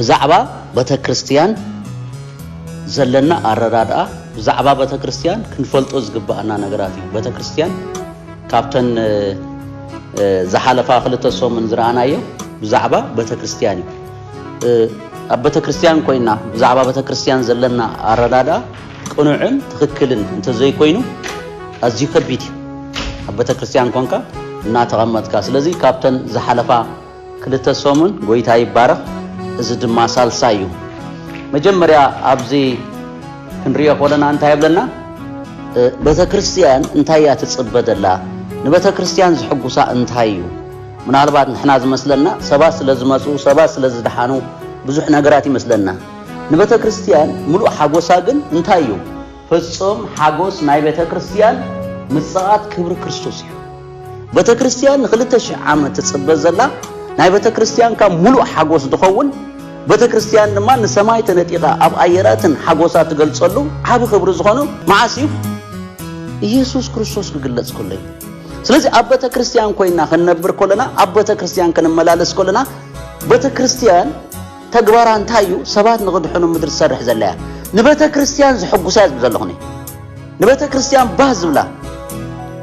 ብዛዕባ ቤተ ክርስቲያን ዘለና ኣረዳድኣ፣ ብዛዕባ ቤተ ክርስቲያን ክንፈልጦ ዝግባኣና ነገራት እዩ። ቤተ ክርስቲያን ካብተን፣ እ፣ እ፣ ዝሓለፋ ክልተ ሰሙን ዝረኣናዮ ብዛዕባ ቤተ ክርስቲያን እዩ። እ፣ ኣብ ቤተ ክርስቲያን ኮይና ብዛዕባ ቤተ ክርስቲያን ዘለና ኣረዳድኣ ቅኑዕን ትኽክልን እንተዘይኮይኑ ኣዝዩ ከቢድ እዩ። ኣብ ቤተ ክርስቲያን ኮንካ እናተቐመጥካ። ስለዚ ካብተን ዝሓለፋ ክልተ ሰሙን ጎይታ ይባረኽ። እዚ ድማ ሳልሳይ እዩ። መጀመርያ ኣብዚ ክንሪኦ ከለና እንታይ ይብለና? እ፣ ቤተ ክርስቲያን እንታይ እያ ትጽበ ዘላ? ንቤተ ክርስቲያን ዝሕጉሳ እንታይ እዩ? ምናልባት ንሕና ዝመስለና ሰባት ስለ ዝመጹ፣ ሰባት ስለ ዝደሓኑ ብዙሕ ነገራት ይመስለና። ንቤተ ክርስቲያን ምሉእ ሓጎሳ ግን እንታይ እዩ? ፍጹም ሓጎስ ናይ ቤተ ክርስቲያን ምጽኣት ክብሪ ክርስቶስ እዩ። ቤተ ክርስቲያን ንክልተ ሽሕ ዓመት ትጽበ ዘላ ናይ ቤተ ክርስቲያንካ ምሉእ ሓጎስ ዝኸውን፣ ቤተ ክርስቲያን ድማ ንሰማይ ተነጢቓ ኣብ ኣየራትን ሓጎሳ ትገልጸሉ ዓቢ ክብሪ ዝኾኑ መዓስ እዩ? ኢየሱስ ክርስቶስ ክግለጽ ከሎ እዩ። ስለዚ ኣብ ቤተ ክርስቲያን ኮይና ክንነብር ከለና፣ ኣብ ቤተ ክርስቲያን ክንመላለስ ከለና፣ ቤተ ክርስቲያን ተግባራ እንታይ እዩ? ሰባት ንኽድሕኑ ምድሪ ትሰርሕ ዘላ እያ። ንቤተ ክርስቲያን ዝሕጉሳ እየ ዝብል ዘለኹኒ። ንቤተ ክርስቲያን ባህ ዝብላ።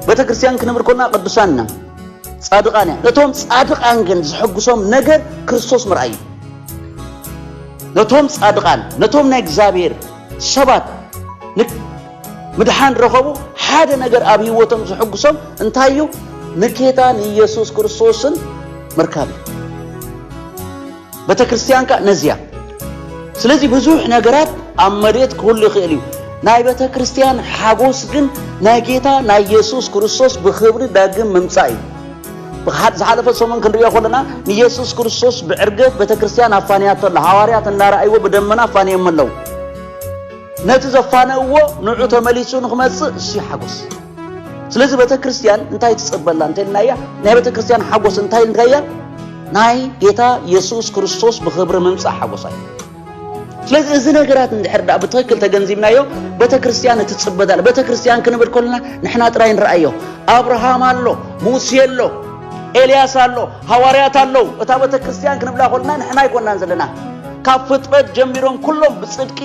ቤተ ክርስቲያን ክንብል ከለና ቅዱሳን ኢና፣ ጻድቃን እያ። ነቶም ጻድቃን ግን ዝሕጉሶም ነገር ክርስቶስ ምርኣይ እዩ። ነቶም ጻድቃን፣ ነቶም ናይ እግዚኣብሔር ሰባት ን-፣ ምድሓን ረኸቡ፣ ሓደ ነገር ኣብ ህይወቶም ዝሕጉሶም እንታይ እዩ? ንጌታ ንኢየሱስ ክርስቶስን ምርካብ እዩ። ቤተ ክርስቲያን ከኣ ነዚያ። ስለዚ ብዙሕ ነገራት ኣብ መሬት ክህሉ ይኽእል እዩ። ናይ ቤተ ክርስቲያን ሓጎስ ግን ናይ ጌታ ናይ ኢየሱስ ክርስቶስ ብኽብሪ ዳግም ምምጻእ እዩ። ብሓድ ዝሓለፈ ሰሙን ክንሪኦ ከለና ንኢየሱስ ክርስቶስ ብዕርገት ቤተ ክርስቲያን ኣፋንያቶ ኣላ። ሃዋርያት እናረኣይዎ ብደመና ኣፋንዮም ኣለዉ። ነቲ ዘፋነእዎ ንዑ ተመሊሱ ንክመጽእ እሱ ሓጎስ። ስለዚ ቤተ ክርስቲያን እንታይ ትጽበላ እንተልናያ፣ ናይ ቤተ ክርስቲያን ሓጎስ እንታይ ኢልናያ? ናይ ጌታ ኢየሱስ ክርስቶስ ብኽብሪ ምምጻእ ሓጎሳ እዩ። ስለዚ እዚ ነገራት እንድሕር ደኣ ብትኽክል ተገንዚብናዮ፣ ቤተ ክርስቲያን እትጽበ ዘላ፣ ቤተ ክርስቲያን ክንብል ከለና ንሕና ጥራይ ንረኣዮ። ኣብርሃም ኣሎ፣ ሙሴ ኣሎ፣ ኤልያስ ኣሎ፣ ሃዋርያት ኣለዉ። እታ ቤተ ክርስቲያን ክንብላ ከለና ንሕና ኣይኮናን ዘለና። ካብ ፍጥረት ጀሚሮም ኩሎም ብጽድቂ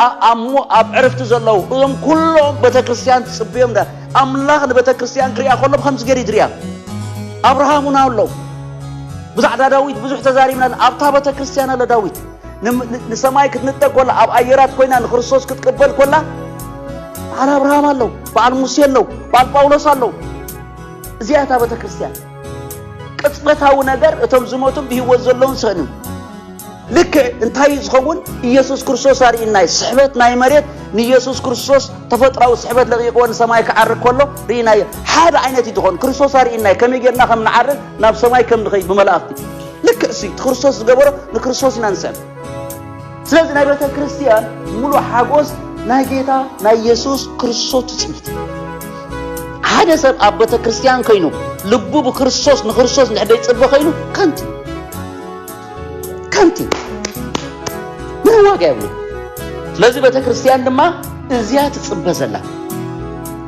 ኣ-፣ ኣብ ሞ-፣ ኣብ ዕርፍቲ ዘለዉ፣ እዞም ኩሎም ቤተ ክርስቲያን ትጽብዮም ዳ-፣ ኣምላኽ ንቤተ ክርስቲያን ክሪኣ ከሎ ብኸምዚ ገይሩ እዩ ዝሪኣ። ኣብርሃም እውን ኣሎ። ብዛዕባ ዳዊት ብዙሕ ተዛሪብና፣ ኣብታ ቤተ ክርስቲያን ኣሎ ዳዊት። ንም-፣ ን-፣ ንሰማይ ክትንጠቅ ከላ፣ ኣብ ኣየራት ኮይና ንክርስቶስ ክትቅበል ከላ፣ በዓል ኣብርሃም ኣለዉ፣ በዓል ሙሴ ኣለዉ፣ በዓል ጳውሎስ ኣለዉ። እዚኣ እታ ቤተ ክርስቲያን። ቅጽበታዊ ነገር እቶም ዝሞቱን ብህይወት ዘለዉን ስእኑ። ልክዕ እንታይ እዩ ዝኸውን? ኢየሱስ ክርስቶስ ኣርእናይ። ስሕበት ናይ መሬት ንኢየሱስ ክርስቶስ ተፈጥራዊ ስሕበት ለቒቕዎ ንሰማይ ክዓርግ ከሎ ርኢናዮ። ሓደ ዓይነት እዩ ዝኾን። ክርስቶስ ኣርእናይ። ከመይ ጌርና ከም ንዓርግ፣ ናብ ሰማይ ከም ንኸይድ ብመላእኽቲ። ልክዕ እሱ እቲ ክርስቶስ ዝገበሮ ንክርስቶስ ኢና ንስዕብ። ስለዚ ናይ ቤተ ክርስቲያን ሙሉእ ሓጎስ ናይ ጌታ ናይ ኢየሱስ ክርስቶስ ትጽቢት። ሓደ ሰብ ኣብ ቤተ ክርስቲያን ኮይኑ ልቡ ብክርስቶስ ንክርስቶስ እንድሕር ዘይጽበ ኮይኑ ከንቱ እዩ። ከንቱ እዩ። ምንም ዋጋ የብሉን። ስለዚ ቤተ ክርስቲያን ድማ እዚያ ትጽበ ዘላ።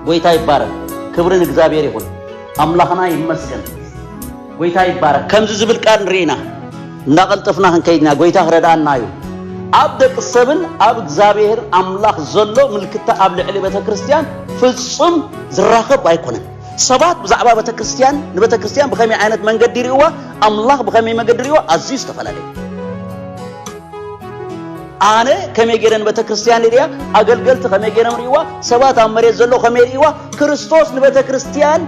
ጎይታ ይባረክ። ክብሪ ንእግዚኣብሔር ይኹን። ኣምላኽና ይመስገን። ጎይታ ይባረክ። ከምዚ ዝብል ቃል ንርኢ ኢና። እንዳቐልጠፍና ክንከይድ ኢና። ጎይታ ክረድኣና እዩ። ኣብ ደቂ ሰብን ኣብ እግዚኣብሔር ኣምላኽ ዘሎ ምልክታ ኣብ ልዕሊ ቤተ ክርስቲያን ፍጹም ዝራኸብ ኣይኮነን። ሰባት ብዛዕባ ቤተ ክርስቲያን፣ ንቤተ ክርስቲያን ብኸመይ ዓይነት መንገዲ ይርእይዋ፣ ኣምላኽ ብኸመይ መንገዲ ይርእይዋ ኣዝዩ ዝተፈላለዩ። ኣነ ከመይ ገይረ ንቤተ ክርስቲያን ርእያ፣ ኣገልገልቲ ከመይ ገይሮም ርእይዋ፣ ሰባት ኣብ መሬት ዘለዉ ከመይ ርእይዋ፣ ክርስቶስ ንቤተ ክርስቲያን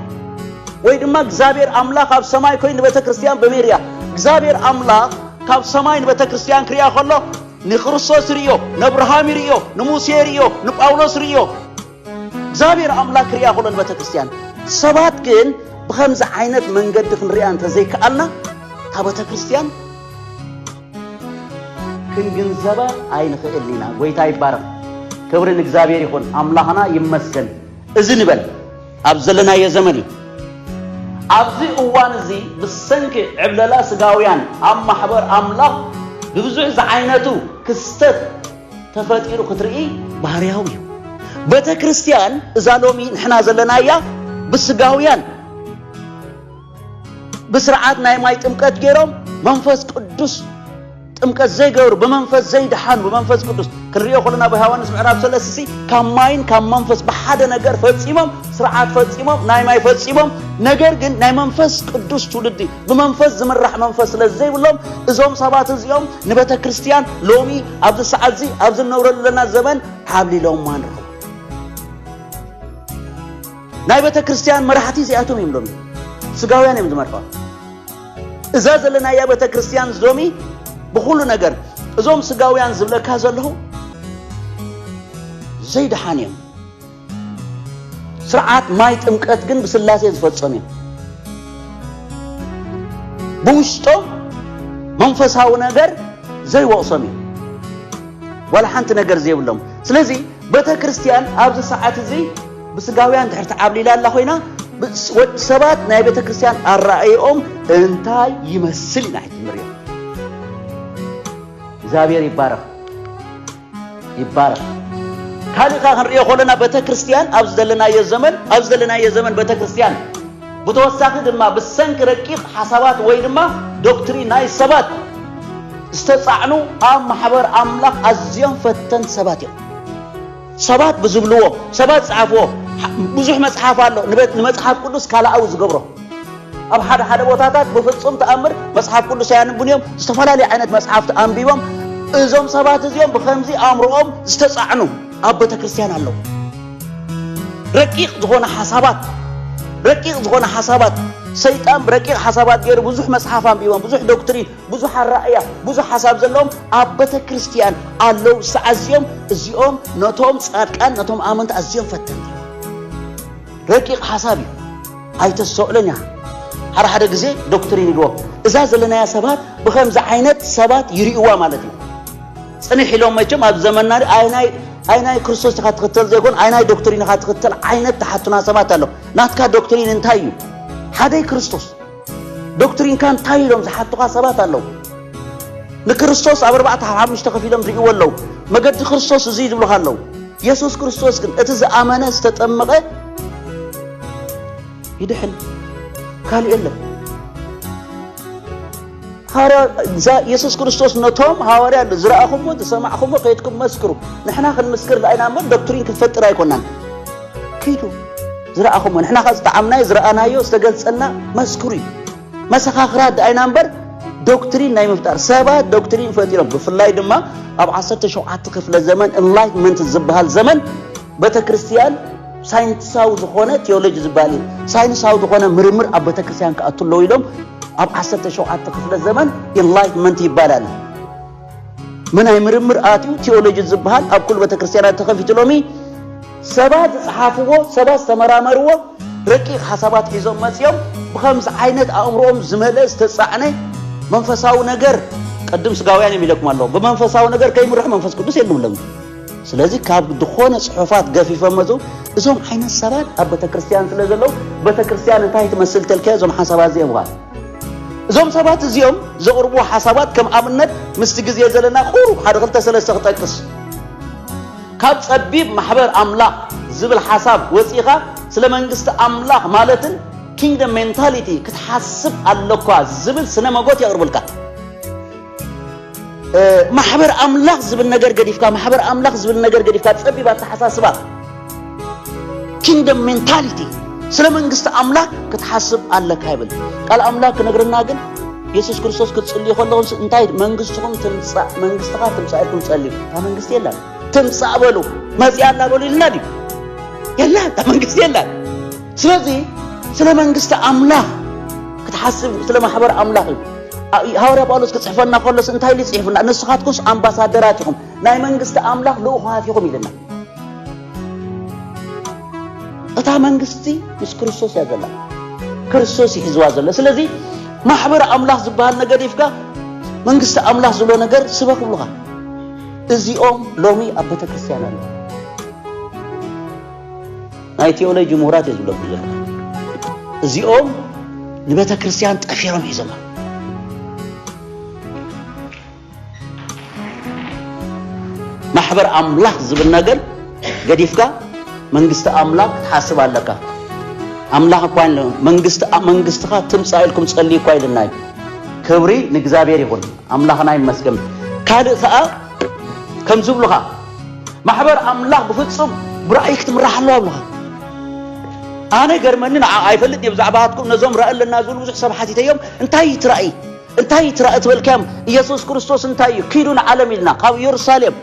ወይ ድማ እግዚኣብሔር ኣምላኽ ኣብ ሰማይ ኮይኑ ንቤተ ክርስቲያን በመይ ርእያ? እግዚኣብሔር ኣምላኽ ካብ ሰማይ ንቤተ ክርስቲያን ክርእያ ከሎ ንክርስቶስ ይርእዮ፣ ንኣብርሃም ይርእዮ፣ ንሙሴ ይርእዮ፣ ንጳውሎስ ይርእዮ። እግዚኣብሔር ኣምላኽ ክርእያ ከሎ ንቤተ ክርስቲያን። ሰባት ግን ብኸምዚ ዓይነት መንገዲ ክንርእያ እንተዘይከኣልና እታ ቤተ ክርስቲያን ክንግንዘባ ኣይንኽእልን ኢና። ጎይታ ይባረኽ። ክብሪ ንእግዚኣብሔር ይኹን። ኣምላኽና ይመስገን። እዚ ንበል ኣብ ዘለናዮ ዘመን እዩ። ኣብዚ እዋን እዚ ብሰንኪ ዕብለላ ስጋውያን ኣብ ማሕበር ኣምላኽ ብብዙሕ ዝዓይነቱ ክስተት ተፈጢሩ ክትርኢ ባህርያዊ እዩ። ቤተ ክርስቲያን እዛ ሎሚ ንሕና ዘለናያ ብስጋውያን ብስርዓት ናይ ማይ ጥምቀት ገይሮም መንፈስ ቅዱስ ጥምቀት ዘይገብሩ፣ ብመንፈስ ዘይደሓኑ፣ ብመንፈስ ቅዱስ ክንሪኦ ከለና ብዮሃንስ ምዕራፍ ሰለስተ ሲ ካብ ማይን ካብ መንፈስ ብሓደ ነገር ፈጺሞም፣ ስርዓት ፈጺሞም፣ ናይ ማይ ፈጺሞም። ነገር ግን ናይ መንፈስ ቅዱስ ትውልዲ፣ ብመንፈስ ዝምራሕ መንፈስ ስለ ዘይብሎም፣ እዞም ሰባት እዚኦም ንቤተ ክርስቲያን ሎሚ ኣብዚ ሰዓት እዚ ኣብዚ እንነብረሉ ዘለና ዘመን ዓብሊሎማ ንረኽቦም። ናይ ቤተ ክርስቲያን መራሕቲ እዚኣቶም እዮም ሎሚ። ስጋውያን እዮም ዝመርሕዋ። እዛ ዘለናያ ቤተ ክርስቲያን ሎሚ ብኹሉ ነገር እዞም ስጋውያን ዝብለካ ዘለኹ ዘይደሓን እዮም። ስርዓት ማይ ጥምቀት ግን ብስላሴ ዝፈጸሙ እዮም። ብውሽጦም መንፈሳዊ ነገር ዘይወቕሶም እዮም። ዋላ ሓንቲ ነገር ዘይብሎም። ስለዚ ቤተ ክርስቲያን ኣብዚ ሰዓት እዚ ብስጋውያን ድሕር ተዓብሊላ ኣላ ኮይና፣ ብስ-፣ ወድ ሰባት ናይ ቤተ ክርስቲያን ኣረኣእያኦም እንታይ ይመስል ኢና ሕጂ ንሪኦ። እግዚኣብሔር ይባረኽ፣ ይባረኽ። ካልእ ከኣ ክንሪኦ ከለና ቤተ ክርስቲያን ኣብዚ ዘለናዮ ዘመን፣ ኣብዚ ዘለናዮ ዘመን ቤተ ክርስቲያን ብተወሳኺ ድማ ብሰንኪ ረቂቕ ሓሳባት ወይ ድማ ዶክትሪን ናይ ሰባት ዝተጻዕኑ ኣብ ማሕበር ኣምላኽ ኣዝዮም ፈተንቲ ሰባት እዮም። ሰባት ብዝብልዎ፣ ሰባት ዝጸሓፍዎ፣ ሓ-፣ ብዙሕ መጽሓፍ ኣሎ። ንቤት-፣ ንመጽሓፍ ቅዱስ ካልኣዊ ዝገብሮ። ኣብ ሓደ ሓደ ቦታታት ብፍጹም ተኣምር መጽሓፍ ቅዱስ ኣያንብን እዮም። ዝተፈላለዩ ዓይነት መጽሓፍቲ ኣንቢቦም። እዞም ሰባት እዚኦም ብኸምዚ ኣእምሮኦም ዝተጻዕኑ ኣብ ቤተ ክርስቲያን ኣለዉ። ረቂቕ ዝኾነ ሓሳባት፣ ረቂቕ ዝኾነ ሓሳባት፣ ሰይጣን ብረቂቕ ሓሳባት ገይሩ ብዙሕ መጽሓፍ ኣንቢቦም፣ ብዙሕ ዶክትሪን፣ ብዙሕ ኣረኣእያ፣ ብዙሕ ሓሳብ ዘለዎም ኣብ ቤተ ክርስቲያን ኣለዉ። ሰዓት እዚኦም፣ እዚኦም ነቶም ጻድቃን፣ ነቶም ኣመንቲ ኣዝዮም ፈተንቲ እዮም። ረቂቕ ሓሳብ እዩ። ኣይተስተውዕልን ኢኻ። ሓደ ሓደ ግዜ ዶክትሪን ኢልዎ። እዛ ዘለናያ ሰባት ብኸምዚ ዓይነት ሰባት ይርእይዋ ማለት እዩ። ጽንሕ ኢሎም መቸም ኣብ ዘመንና ኣይ ናይ፣ ኣይ ናይ ክርስቶስ ኢኻ ትኽተል ዘይኮን፣ ኣይ ናይ ዶክትሪን ኢኻ ትኽተል ዓይነት ተሓቱና ሰባት ኣሎ። ናትካ ዶክትሪን እንታይ እዩ? ሓደይ ክርስቶስ። ዶክትሪንካ እንታይ ኢሎም ዝሓቱኻ ሰባት ኣለዉ። ንክርስቶስ ኣብ ኣርባዕተ ካብ ሓሙሽተ ከፊሎም ዝርእይዎ ኣለዉ። መገዲ ክርስቶስ እዚ እዩ ዝብሉኻ ኣለዉ። የሱስ ክርስቶስ ግን እቲ ዝኣመነ ዝተጠመቐ ይድሕን፣ ካልእ የለን። ሃረ-፣ እዛ የሱስ ክርስቶስ ነቶም ሃዋርያ ኣሎ፣ "ዝረኣኹሞ ዝሰማዕኹሞ ከይድኩም መስክሩ። ንሕና ክንምስክር ደኣ ኢና እምበር ዶክትሪን ክንፈጥር ኣይኮናን። ኪዱ ዝረኣኹሞ፣ ንሕና ከኣ ዝጠዓምናዮ ዝረኣናዮ ዝተገልጸልና መስክሩ" እዩ። መሰኻኽራት ደኣ ኢና እምበር ዶክትሪን ናይ ምፍጣር። ሰባት ዶክትሪን ፈጢሮም፣ ብፍላይ ድማ ኣብ ዓሰርተ ሸውዓተ ክፍለ ዘመን ኢንላይትመንት ዝበሃል ዘመን ቤተ ክርስቲያን ሳይንሳዊ ዝኾነ ቴዎሎጂ ዝበሃል እዩ። ሳይንሳዊ ዝኾነ ምርምር ኣብ ቤተ ክርስቲያን ክኣቱ ኣለዎ ኢሎም ኣብ ዓሰርተ ሸውዓተ ክፍለ ዘመን ኢንላይትመንት ይባላል። ምናይ ምርምር ኣትዩ ቴዎሎጂ ዝበሃል ኣብ ኩሉ ቤተ ክርስቲያናት ተኸፊቱ ሎሚ ሰባት ዝጸሓፍዎ፣ ሰባት ዝተመራመርዎ ረቂቕ ሓሳባት ሒዞም መጺኦም ብኸምዚ ዓይነት ኣእምሮኦም ዝመልአ ዝተጻዕነ መንፈሳዊ ነገር ቅድም ስጋውያን እዮም ኢለኩም ኣለዉ። ብመንፈሳዊ ነገር ከይምርሑ መንፈስ ቅዱስ የልምሎም። ስለዚ ካብ ዝኾነ ጽሑፋት ገፊፎም መጹ። እዞም ዓይነት ሰባት ኣብ ቤተ ክርስቲያን ስለ ዘለዉ ቤተ ክርስቲያን እንታይ ትመስል ተልከ እዞም ሓሳባት እዚኦም ዋ። እዞም ሰባት እዚኦም ዘቕርብዎ ሓሳባት ከም ኣብነት ምስቲ ግዜ ዘለና ቁሩብ ሓደ ክልተ ሰለስተ ክጠቅስ። ካብ ጸቢብ ማሕበር ኣምላኽ ዝብል ሓሳብ ወጺኻ ስለ መንግስቲ ኣምላኽ ማለትን ኪንግደም ሜንታሊቲ ክትሓስብ ኣለኳ ዝብል ስነ መጎት የቕርብልካ። እ፣ ማሕበር ኣምላኽ ዝብል ነገር ገዲፍካ፣ ማሕበር ኣምላኽ ዝብል ነገር ገዲፍካ፣ ጸቢብ ኣተሓሳስባ፣ ኪንግደም ሜንታሊቲ፣ ስለ መንግስቲ ኣምላኽ ክትሓስብ ኣለካ ይብል ቃል ኣምላኽ ክነግረና። ግን የሱስ ክርስቶስ ክትጽልዩ ከለኹም እንታይ መንግስትኹም ትምጻእ፣ መንግስትኻ ትምጻእ ኢልኩም ጸልዩ። እታ መንግስቲ የላን። ትምጻእ በሉ። መጺኣ ኣላ በሉ ኢልና ድዩ? የላን፣ እታ መንግስቲ የላን። ስለዚ ስለ መንግስቲ ኣምላኽ ክትሓስብ፣ ስለ ማሕበር ኣምላኽ እዩ። ኣ-፣ ሃዋርያ ጳውሎስ ክጽሕፈልና ከሎስ እንታይ ኢሉ ይጽሕፍና? "ንስኻትኩምስ ኣምባሳደራት ኢኹም፣ ናይ መንግስቲ ኣምላኽ ልኡኻት ኢኹም" ኢልና። እታ መንግስቲ ምስ ክርስቶስ እያ ዘላ። ክርስቶስ እዩ ሒዝዋ ዘሎ። ስለዚ ማሕበር ኣምላኽ ዝበሃል ነገር ይፍካ፣ መንግስቲ ኣምላኽ ዝብሎ ነገር ስበኽ ይብሉኻ። እዚኦም ሎሚ ኣብ ቤተ ክርስቲያን ኣለዉ። ናይ ቴዎሎጂ ምሁራት እየ ዝብለኩም ዘለኹ። እዚኦም ንቤተ ክርስቲያን ጠፊሮም ሒዞማ። ማሕበር ኣምላኽ ዝብል ነገር ገዲፍካ መንግስቲ ኣምላኽ ክትሓስብ ኣለካ። ኣምላኽ እኳ ኢሉ መንግስቲ፣ መንግስትኻ ትምጻእ ኢልኩም ጸልዩ እኳ ኢሉና እዩ። ክብሪ ንእግዚኣብሔር ይኹን። ኣምላኽና ይመስገን። ካልእ ከዓ ከም ዝብሉኻ ማሕበር ኣምላኽ ብፍጹም ብራእይ ክትምራሕ ኣለዋ ብሉኻ። ኣነ ገርመኒ ንዓ ኣይፈልጥ እየ ብዛዕባትኩም ነዞም ራእ ኣለና ዝብሉ ብዙሕ ሰብ ሓቲተዮም እንታይ ትራእይ እንታይ ትራእ ትበልካዮም ኢየሱስ ክርስቶስ እንታይ እዩ ኪዱ ንዓለም ኢልና ካብ ኢየሩሳሌም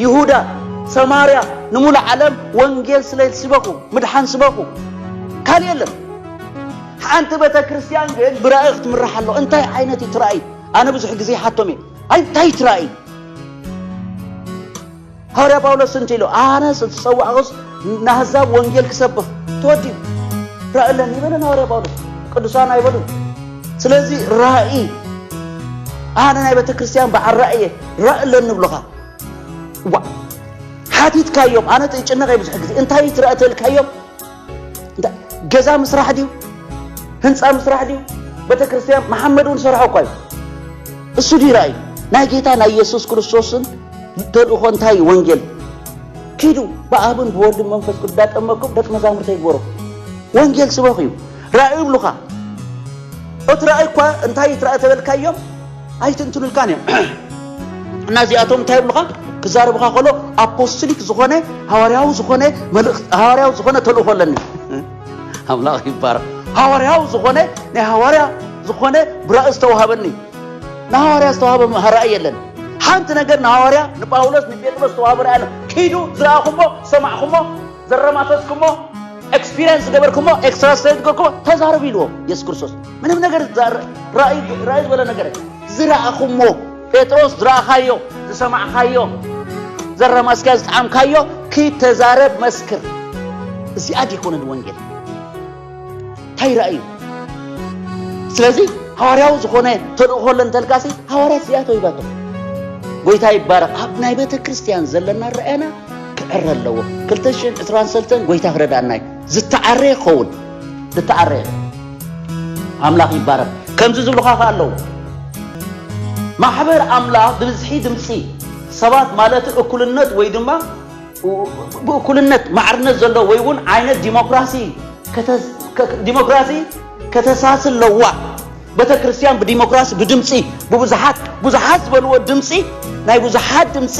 ይሁዳ ሰማርያ ንሙሉ ዓለም ወንጌል ስለ ስበኩ ምድሓን ስበኩ ካልእ የለን። ሓንቲ ቤተ ክርስቲያን ግን ብራእይ ክትምራሕ ኣሎ እንታይ ዓይነት እዩ ትራእይ ኣነ ብዙሕ ግዜ ሓቶም እየ ኣይ እንታይ ትራእይ ሃዋርያ ጳውሎስ እንት ኢሉ ኣነ ዝፀዋዕኹስ ናህዛብ ወንጌል ክሰብኽ ተወዲኡ ራእለን ይበለን ሃዋርያ ጳውሎስ ቅዱሳን ኣይበሉን ስለዚ ራእይ ኣነ ናይ ቤተ ክርስቲያን በዓል ራእየ ራእለን ንብሉኻ ዋ ሓቲትካዮም ኣነ ይጭነቕ ብዙሕ ግዜ እንታይ ትረእተልካዮም ገዛ ምስራሕ ድዩ ህንፃ ምስራሕ ድዩ ቤተክርስትያን መሓመድ እውን ሰርሖ እኳ እዩ እሱ ድዩ ራእዩ ናይ ጌታ ናይ ኢየሱስ ክርስቶስን ተልእኾ እንታይ እዩ ወንጌል ኪዱ ብኣብን ብወልድን መንፈስ ቅዱስ ዳጠመኩም ደቂ መዛሙርተ ይግበሩ ወንጌል ስበኽ እዩ ራእዩ ይብሉኻ እቲ ራእይ እኳ እንታይ ትረአ ተበልካዮም ኣይትንትኑልካን እዮም እና እዚኣቶም እንታይ ይብሉኻ ክዛረቡኻ ከሎ ኣፖስቶሊክ ዝኾነ ሃዋርያዊ ዝኾነ መልእኽቲ ሃዋርያዊ ዝኾነ ተልእኾ ኣለኒ ኣምላኽ ይባረክ ሃዋርያዊ ዝኾነ ናይ ሃዋርያ ዝኾነ ብራእ ዝተዋሃበኒ ንሃዋርያ ዝተዋሃበ ራእይ የለን ሓንቲ ነገር ንሃዋርያ ንጳውሎስ ንጴጥሮስ ዝተዋሃበ ራእይ ኣሎ ኪዱ ዝረኣኹሞ ዝሰማዕኹሞ ዘረማሰስኩሞ ኤክስፒሪንስ ዝገበርኩሞ ኤክስትራስሌት ዝገርኩሞ ተዛረቡ ኢልዎም የሱስ ክርስቶስ ምንም ነገር ራእይ ዝበለ ነገር ዝረኣኹሞ ጴጥሮስ ዝረኣኻዮ ዝሰማዕኻዮ ዘረማስካ ዝጠዓምካዮ ኪድ ተዛረብ መስክር እዚኣ ዲኮነ ንወንጌል እንታይ ረኣዩ ስለዚ ሃዋርያዊ ዝኾነ ተልእኾ ኣሎ እንተልካሲ ሃዋርያት እዚኣቶ ይባቶ ጎይታ ይባረኽ ኣብ ናይ ቤተ ክርስቲያን ዘለና ረኣያና ክዕረ ኣለዎ ክልተ ሽሕን ዕስራን ሰልተን ጎይታ ክረዳእና እዩ ዝተዓረ ይኸውን ዝተዓረ ኣምላኽ ይባረኽ ከምዚ ዝብሉኻ ከ ኣለዉ ማሕበር ኣምላኽ ብብዝሒ ድምፂ ሰባት ማለት እኩልነት ወይ ድማ ብእኩልነት ማዕርነት ዘሎ ወይ እውን ዓይነት ዲሞክራሲ ዲሞክራሲ ከተሳሲ ኣለዋ ቤተ ክርስቲያን ብዲሞክራሲ ብድምፂ ብብዙሓት ብዙሓት ዝበልዎ ድምፂ ናይ ብዙሓት ድምፂ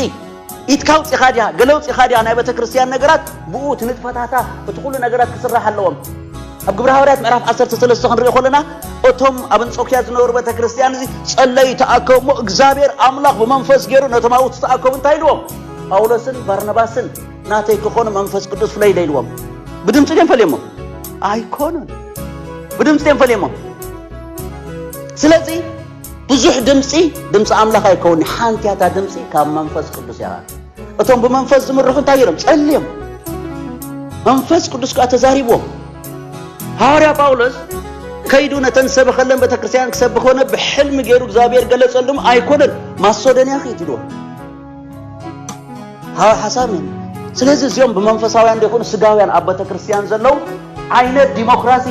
ኢትካ ውፂኻ ድያ ገለ ውፂኻ ድያ ናይ ቤተ ክርስቲያን ነገራት ብኡ እቲ ንጥፈታታ እቲ ኩሉ ነገራት ክስራሕ ኣለዎም ኣብ ግብረ ሃዋርያት ምዕራፍ ዓሰርተ ሰለስተ ክንሪኦ ከለና እቶም ኣብ ኣንጾክያ ዝነበሩ ቤተ ክርስቲያን እዚ ጸለዩ ተኣከቡ እሞ እግዚኣብሔር ኣምላኽ ብመንፈስ ገይሩ ነቶም ኣብኡ ዝተኣከቡ እንታይ ኢልዎም ጳውሎስን ባርናባስን ናተይ ክኾኑ መንፈስ ቅዱስ ፍለይ ኢልዎም ብድምፂ ድዮም ፈልዮሞ ኣይኮኑን ብድምፂ ድዮም ፈልዮሞ ስለዚ ብዙሕ ድምፂ ድምፂ ኣምላኽ ኣይከውን ሓንቲ ያታ ድምፂ ካብ መንፈስ ቅዱስ እያ እቶም ብመንፈስ ዝምርሑ እንታይ ገይሮም ጸልዮም መንፈስ ቅዱስ ከዓ ተዛሪብዎም ሃዋርያ ጳውሎስ ከይዱ ነተን ሰበኸለን ቤተክርስትያን ክሰብክ ኮነ ብሕልሚ ገይሩ እግዚኣብሔር ገለጸሉም ኣይኮነን ማሶዶንያ ክይትድዎ ሃወ ሓሳብ ምን ስለዚ እዚኦም ብመንፈሳውያን ዘይኮኑ ስጋውያን ኣብ ቤተክርስትያን ዘለዉ ዓይነት ዲሞክራሲ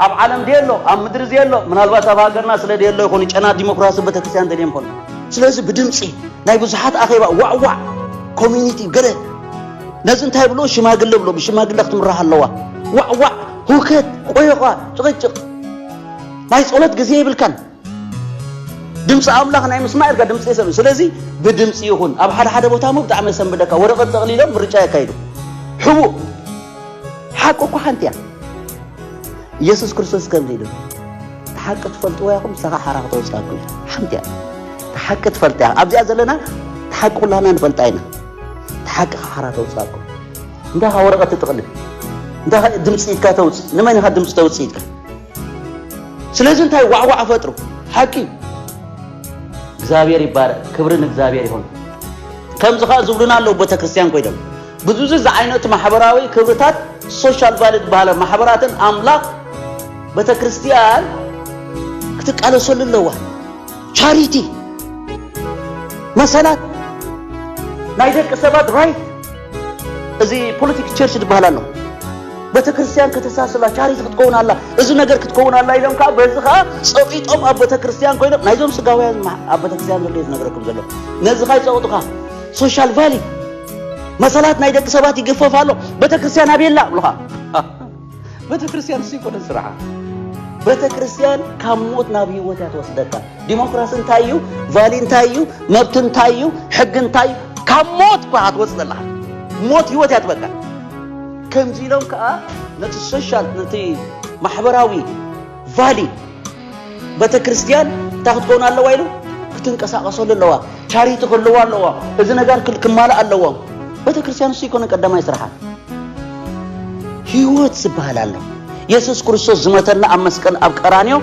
ኣብ ዓለም ድየ ኣሎ ኣብ ምድሪ ድየ ኣሎ ምናልባት ኣብ ሃገርና ስለ ድየ ኣሎ ይኾኑ ጨና ዲሞክራሲ ቤተክርስትያን ደልዮም ኮኑ ስለዚ ብድምፂ ናይ ብዙሓት ኣኼባ ዋዕዋዕ ኮሚኒቲ ገለ ነዚ እንታይ ብሎ ሽማግለ ብሎ ብሽማግለ ክትምራሕ ኣለዋ ዋዕዋዕ ሁከት ቆይቋ ጭቕጭቕ ናይ ጸሎት ግዜ ይብልካን ድምፂ ኣምላኽ ናይ ምስማዕ ኢልካ ድምፂ የሰምዕ ስለዚ ብድምፂ ይኹን ኣብ ሓደ ሓደ ቦታ ሞ ብጣዕሚ የሰንብደካ ወረቐት ጠቕሊሎም ምርጫ የካይዱ ሕቡእ ሓቂ እኮ ሓንቲ እያ ኢየሱስ ክርስቶስ ከምዚ ኢሉ ሓቂ ትፈልጥዎ ያኹም ንስኻ ሓራ ክተውፅኣኩም ሓንቲ እያ ሓቂ ትፈልጥ እያ ኣብዚኣ ዘለና ሓቂ ኩላና ንፈልጣ ኢና ሓቂ ሓራ ተውፅኣኩም እንታይ ወረቐት ትጥቕልል እንታይ ድምፂ ኢትካ ተውፅእ ንመን ኢኻ ድምፂ ተውፅእ ኢትካ ስለዚ እንታይ ዋዕዋዕ ፈጥሩ ሓቂ እግዚኣብሔር ይባረክ ክብሪ ንእግዚኣብሔር ይኹን ከምዚ ከዓ ዝብሉና ኣለዉ ቤተክርስትያን ኮይዶም ብዙ ዝዓይነቱ ማሕበራዊ ክብርታት ሶሻል ቫልዩ ዝበሃለ ማሕበራትን ኣምላኽ ቤተክርስትያን ክትቃለሰሉ ኣለዋ ቻሪቲ መሰላት ናይ ደቂ ሰባት ራይት እዚ ፖለቲክ ቸርች ዝበሃል ኣሎ ቤተክርስትያን ከተሳስላ ቻሪቲ ክትከውን ኣላ እዚ ነገር ክትከውን ኣላ ኢሎም ከዓ በዚ ከዓ ፀቂጦም ኣብ ቤተክርስትያን ኮይኖም ናይዞም ስጋውያን ኣብ ቤተክርስትያን ዘሎ ዝነግረኩም ዘሎ ነዚ ከዓ ይፀቅጡካ ሶሻል ቫሊ መሰላት ናይ ደቂ ሰባት ይግፈፍ ኣሎ ቤተክርስትያን ኣበየላ ብሉካ ቤተክርስትያን እሱ ይኮነ ስራሓ ቤተ ክርስቲያን ካብ ሞት ናብ ህይወት እያ ትወስደካ። ዲሞክራሲ እንታይ እዩ? ቫሊ እንታይ እዩ? መብት እንታይ እዩ? ሕጊ እንታይ እዩ? ካብ ሞት እኮ እያ ትወፅእ ዘለኻ። ሞት ህይወት እያ ትበካ። ከምዚ ኢሎም ከዓ ነቲ ሶሻል፣ ነቲ ማሕበራዊ ቫሊ ቤተ ክርስቲያን እንታይ ክትከውን ኣለዋ ኢሉ? ክትንቀሳቐሰሉ ኣለዋ። ቻሪቲ ክህልዋ ኣለዋ። እዚ ነገር ክል- ክማልእ ኣለዎ። ቤተ ክርስቲያን እሱ ይኮነ ቀዳማይ ስርሓ። ህይወት ዝበሃል ኣሎ። የሱስ ክርስቶስ ዝመተልና ኣብ መስቀል ኣብ ቀራንዮ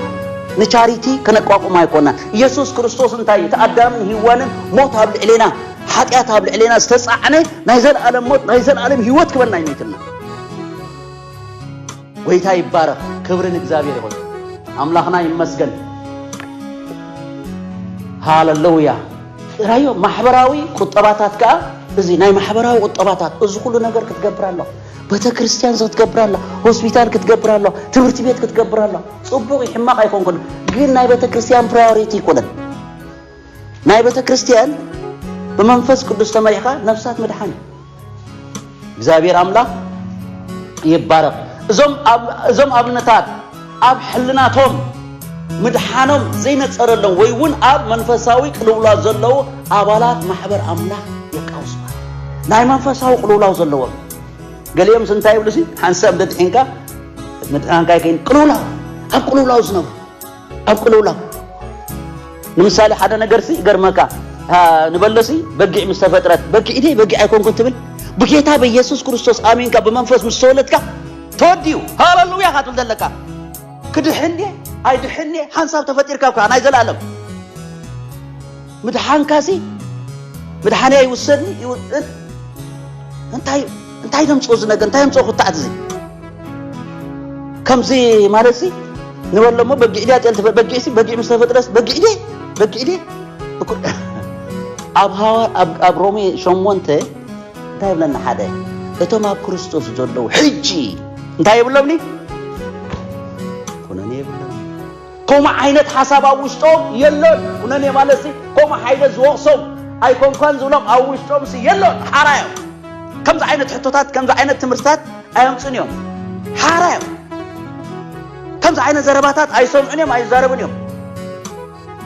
ንቻሪቲ ከነቋቁም ኣይኮና። የሱስ ክርስቶስ እንታይ እዩ? እቲ ኣዳምን ሂዋንን ሞት ኣብ ልዕሌና፣ ሓጢኣት ኣብ ልዕሌና ዝተጻዕነ ናይ ዘለኣለም ሞት፣ ናይ ዘለኣለም ህይወት ክበና እዩ መይትና። ጎይታ ይባረኽ። ክብሪ ንእግዚኣብሔር ይኹን። ኣምላኽና ይመስገን። ሃለሉያ። ራዮ ማሕበራዊ ቁጠባታት ከኣ እዚ ናይ ማሕበራዊ ቁጠባታት እዚ ኩሉ ነገር ክትገብር ኣሎ። ቤተ ክርስቲያን ክትገብር ኣሎ፣ ሆስፒታል ክትገብር ኣሎ፣ ትምህርቲ ቤት ክትገብር ኣሎ። ጽቡቕ እዩ፣ ሕማቕ ኣይኮንኩን፣ ግን ናይ ቤተ ክርስቲያን ፕራዮሪቲ ይኮነን። ናይ ቤተ ክርስቲያን ብመንፈስ ቅዱስ ተመሪሕካ ነፍሳት ምድሓን እዩ። እግዚኣብሔር ኣምላኽ ይባረኽ። እዞም ኣብ- እዞም ኣብነታት ኣብ ሕልናቶም ምድሓኖም ዘይነጸረሎም ወይ እውን ኣብ መንፈሳዊ ቅልውላው ዘለዉ ኣባላት ማሕበር ኣምላኽ የቃውሱ። ናይ መንፈሳዊ ቅልውላው ዘለዎም ገሊኦምስ እንታይ ይብሉ ሲ ሓንሳብ ደድሒንካ ምድሓንካ ይከይን ቅልውላው ኣብ ቅልውላው ዝነብሩ ኣብ ቅልውላው ንምሳሌ ሓደ ነገር ሲ ይገርመካ ንበሎ ሲ በጊዕ ምስ ተፈጥረት በጊዕ ኢደ በጊዕ ኣይኮንኩን ትብል ብጌታ በኢየሱስ ክርስቶስ ኣሚንካ ብመንፈስ ምስ ተወለድካ ተወዲኡ ሃለሉያ ካትብል ዘለካ ክድሕን ድየ ኣይድሕን ድየ ሓንሳብ ተፈጢርካ ብካ ናይ ዘለኣለም ምድሓንካ ሲ ምድሓንያ ይውሰድኒ ይውጥን እንታይ እንታይ ደምፅኦ እዚ ነገር እንታይ ደምፅኦ ክታዕት እዚ ከምዚ ማለት ሲ ንበሎ እሞ በጊዕ ድያ ጤል ትፈ- በጊዕ ሲ በጊዕ ምስ ተፈጥረስ በጊዕ ድየ በጊዕ ድየ እኩ- ኣብ ሃዋ ኣብ ኣብ ሮሜ ሸሞንተ እንታይ ይብለና ሓደ እቶም ኣብ ክርስቶስ ዘለዉ ሕጂ እንታይ ይብሎምኒ ኩነኔ ይብሎም ከምኡ ዓይነት ሓሳብ ኣብ ውሽጦም የሎን ኩነኔ ማለት ሲ ከምኡ ሓይለ ዝወቕሶም ኣይኮንኳን ዝብሎም ኣብ ውሽጦም ሲ የሎን ሓራ እዮም ከምዚ ዓይነት ሕቶታት ከምዚ ዓይነት ትምህርትታት ኣየምፅን እዮም ሓራ እዮም ከምዚ ዓይነት ዘረባታት ኣይሰምዑን እዮም ኣይዛረቡን እዮም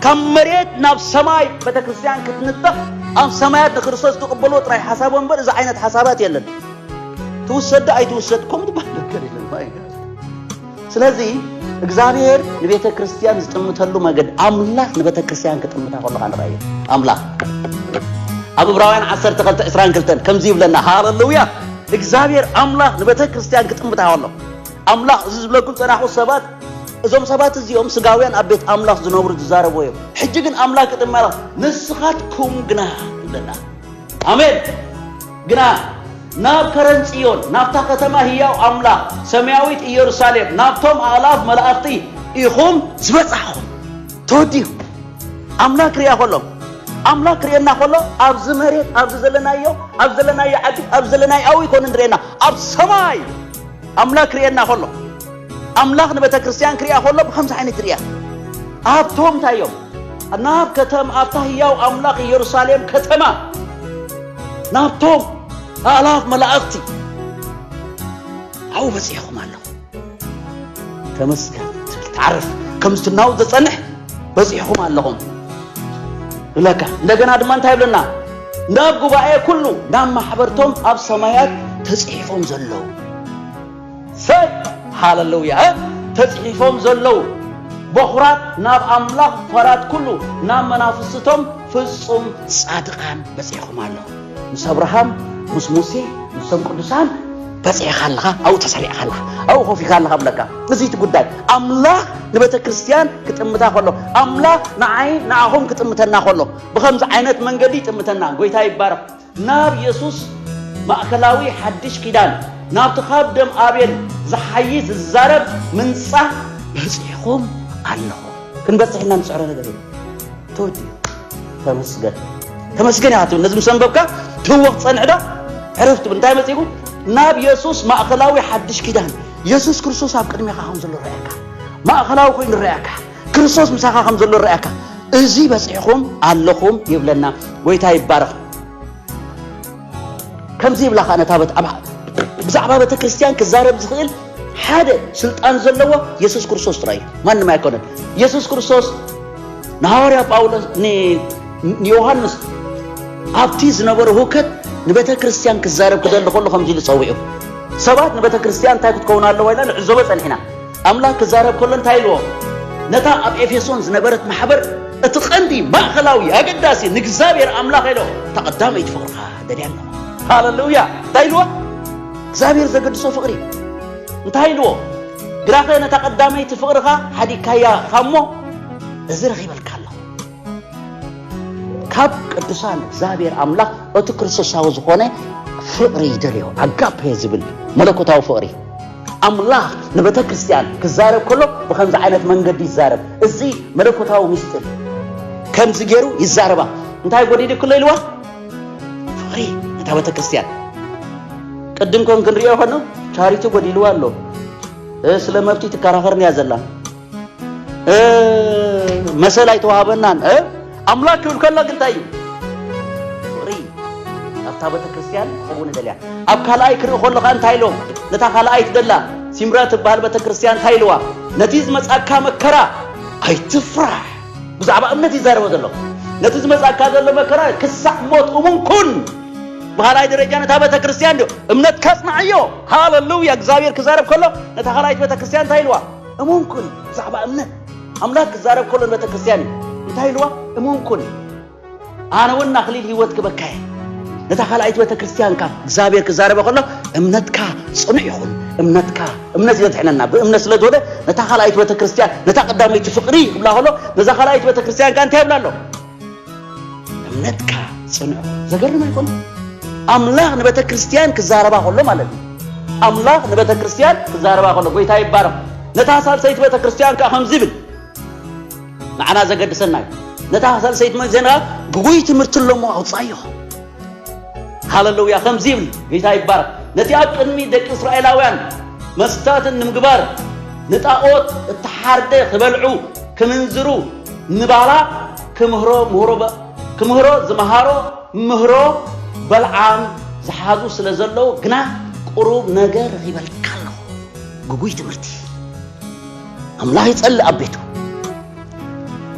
ካብ መሬት ናብ ሰማይ ቤተክርስትያን ክትንጠቕ ኣብ ሰማያት ንክርስቶስ ትቕበልዎ ጥራይ ሓሳብ እምበር እዚ ዓይነት ሓሳባት የለን ትውሰድ ኣይትውሰድ ከምኡ ትበሃል ነገር የለን ስለዚ እግዚኣብሔር ንቤተ ክርስቲያን ዝጥምተሉ መገድ ኣምላኽ ንቤተ ክርስቲያን ክጥምታ ከሎ ንረኣዮ ኣምላኽ ኣብ ዕብራውያን ዓሰርተ ክልተ ዕስራን ክልተን ከምዚ ይብለና ሃለሉያ እግዚኣብሔር ኣምላኽ ንቤተ ክርስቲያን ክጥምታ ከሎ ኣምላኽ እዚ ዝብለኩም ጸናኹ ሰባት እዞም ሰባት እዚኦም ስጋውያን ኣብ ቤት ኣምላኽ ዝነብሩ ዝዛረቡ እዮም ሕጂ ግን ኣምላኽ ክጥመራ ንስኻትኩም ግና ይብለና ኣሜን ግና ናብ ከረን ጽዮን ናብታ ከተማ ህያው ኣምላኽ ሰማያዊት ኢየሩሳሌም ናብቶም ኣእላፍ መላእኽቲ ኢኹም ዝበጻሕኹም ተወዲኹም ኣምላኽ ክሪኣ ከሎ ኣምላኽ ክሪኤና ከሎ ኣብዚ መሬት ኣብዚ ዘለናዮ ኣብ ዘለናዮ ዓዲ ኣብ ዘለናዮ ኣዊ ይኮነ ንሪኤና ኣብ ሰማይ ኣምላኽ ክሪኤና ከሎ ኣምላኽ ንቤተ ክርስቲያን ክሪኣ ከሎ ብከምዚ ዓይነት ሪኣ ኣብቶም እንታይ እዮም ናብ ከተማ ኣብታ ህያው ኣምላኽ ኢየሩሳሌም ከተማ ናብቶም ኣእላፍ መላእኽቲ ኣብኡ በጺሕኹም ኣለኹ ተመስገን ትብል ትዓርፍ ከም ዝትናው ዘጸንሕ በጺሕኹም ኣለኹም ይብለካ እንደገና ድማ እንታይ ይብለና ናብ ጉባኤ ኩሉ ናብ ማሕበርቶም ኣብ ሰማያት ተጽሒፎም ዘለዉ ሰብ ሃለሉያ ተጽሒፎም ዘለዉ በኹራት ናብ ኣምላኽ ፈራት ኩሉ ናብ መናፍስቶም ፍጹም ጻድቓን በጺሕኹም ኣለኹ ምስ ኣብርሃም ምስ ሙሴ ምስቶም ቅዱሳን በጺሕኻ ኣለኻ ኣብኡ ተሰሪዕኻ ኣለኻ ኣብኡ ኮፊካ ኣለኻ ብለካ እዚ እቲ ጉዳይ ኣምላኽ ንቤተ ክርስትያን ክጥምታ ከሎ ኣምላኽ ንዓይ ንዓኹም ክጥምተና ከሎ ብኸምዚ ዓይነት መንገዲ ይጥምተና ጎይታ ይባረኽ ናብ የሱስ ማእከላዊ ሓድሽ ኪዳን ናብቲ ካብ ደም ኣቤል ዝሓይሽ ዝዛረብ ምንጻህ በጺሕኹም ኣለኹ። ክንበጽሕ ኢና ንጽዕሮ ነገር የለን። ተወዲኡ። ተመስገን። ተመስገን ኢኻ ትብል። ነዚ ምስ ኣንበብካ ትህወኽ ትጸንሕ ዶ? ዕረፍ ትብል። እንታይ መጺእኩ? ናብ የሱስ ማእከላዊ ሓድሽ ኪዳን። የሱስ ክርስቶስ ኣብ ቅድሜኻ ከም ዘሎ ረኣየካ። ማእከላዊ ኮይኑ ረኣየካ። ክርስቶስ ምሳኻ ከም ዘሎ ረኣየካ። እዚ በጺሕኹም ኣለኹም ይብለና። ጎይታ ይባረኽ። ከምዚ ይብላ ከዓ ነታ በት- ኣብ- ብዛዕባ ቤተ ክርስቲያን ክዛረብ ዝኽእል ሓደ ስልጣን ዘለዎ የሱስ ክርስቶስ ጥራይ እዩ፣ ማንም ኣይኮነን። የሱስ ክርስቶስ ንሃዋርያ ጳውሎስ ን- ንዮሃንስ ኣብቲ ዝነበረ ህውከት ንቤተ ክርስቲያን ክዛረብ ክደሊ ከሎ ከምዚ ኢሉ ጸዊዑ። ሰባት ንቤተ ክርስቲያን እንታይ ክትከውን ኣለዋ ኢልና ንዕዘቦ ጸኒሕና። ኣምላኽ ክዛረብ ከሎ እንታይ ኢልዎ? ነታ ኣብ ኤፌሶን ዝነበረት ማሕበር እቲ ቀንዲ ማእኸላዊ ኣገዳሲ ንእግዚኣብሔር ኣምላኽ ኢሎ እታ ቀዳመይቲ ፍቕርኻ ደልያ ኣለኹ። ሃለሉያ! እንታይ ኢልዎ? እግዚኣብሔር ዘገድሶ ፍቕሪ። እንታይ ኢልዎ? ግራኸ ነታ ቀዳመይቲ ፍቕርኻ ሓዲግካያ ኢኻ እሞ እዚ ረኺበልካ ኣለኹ። ካብ ቅዱሳን እግዚኣብሔር ኣምላኽ እቲ ክርስቶሳዊ ዝኾነ ፍቕሪ ይደልዮ። ኣጋፔ ዝብል መለኮታዊ ፍቕሪ። ኣምላኽ ንቤተ ክርስቲያን ክዛረብ ከሎ ብኸምዚ ዓይነት መንገዲ ይዛረብ። እዚ መለኮታዊ ምስጢር ከምዚ ገይሩ ይዛረባ። እንታይ ጎዲሉ ክሎ ኢልዋ? ፍቕሪ ነታ ቤተ ክርስቲያን። ቅድም ከም ክንሪኦ ከሎ ቻሪቲ ጎዲልዋ ኣሎ። እ፣ ስለ መብቲ ትከራኸርን እያ ዘላ። እ፣ መሰል ኣይተዋህበናን። እ፣ ኣምላኽ ክብል ከሎ ግን እንታይ እዩ? ፍቕሪ ኣብታ ቤተ ክርስቲያን ክኸውን ደልያ። ኣብ ካልኣይ ክርኢ ከሎ ኸኣ እንታይ ኢሎ? ነታ ካልኣይ ትደላ ሲምራ ትበሃል ቤተ ክርስቲያን እንታይ ኢልዋ? ነቲ ዝመጻካ መከራ ኣይትፍራሕ። ብዛዕባ እምነት ይዛረቦ ዘሎ። ነቲ ዝመጻካ ዘሎ መከራ ክሳዕ ሞት እሙን ኩን። ብኻልኣይ ደረጃ ነታ ቤተ ክርስቲያን ዶ እምነትካ ጽናዕዮ። ሃለሉያ! እግዚኣብሔር ክዛረብ ከሎ ነታ ካልኣይቲ ቤተ ክርስቲያን እንታይ ኢልዋ? እሙን ኩን። ብዛዕባ እምነት ኣምላኽ ክዛረብ ከሎ ንቤተ ክርስቲያን እዩ። እንታይ ኢልዋ? እሙን ኩን። ኣነ እውን ኣኽሊል ህይወት ክበካ እየ። ነታ ካልኣይቲ ቤተ ክርስቲያንካ እግዚኣብሔር ክዛረበ ከሎ እምነትካ ጽኑዕ ይኹን። እምነትካ፣ እምነት እዩ ዘድሕነና። ብእምነት ስለ ዝወደ ነታ ካልኣይቲ ቤተ ክርስቲያን፣ ነታ ቀዳመይቲ ፍቕሪ ክብላ ከሎ ነዛ ካልኣይቲ ቤተ ክርስቲያን ከ እንታይ ይብላ ኣሎ? እምነትካ ጽኑዕ። ዘገርም ኣይኮን? ኣምላኽ ንቤተ ክርስቲያን ክዛረባ ከሎ ማለት እዩ። ኣምላኽ ንቤተ ክርስቲያን ክዛረባ ከሎ፣ ጎይታ ይባረኽ። ነታ ሳልሰይቲ ቤተ ክርስቲያን ከኣ ከምዚ ይብል፣ ንዓና ዘገድሰና እዩ። ነታ ሳልሰይቲ መን ዜና ግጉይ ትምህርቲ ኣለሞ ኣውጻዮ። ሃለሉያ። ከምዚ ይብል፣ ጎይታ ይባረኽ። ነቲ ኣብ ቅድሚ ደቂ እስራኤላውያን መስታትን ንምግባር ንጣኦት እተሓርደ ክበልዑ ክምንዝሩ ንባላቅ ክምህሮ ምህሮ በ- ክምህሮ ዝመሃሮ ምህሮ በልዓም ዝሓዙ ስለ ዘለዉ ግና ቁሩብ ነገር ረኺበልካ ኣለኹ። ግጉይ ትምህርቲ። ኣምላኽ ይጸልእ ኣብ ቤቱ።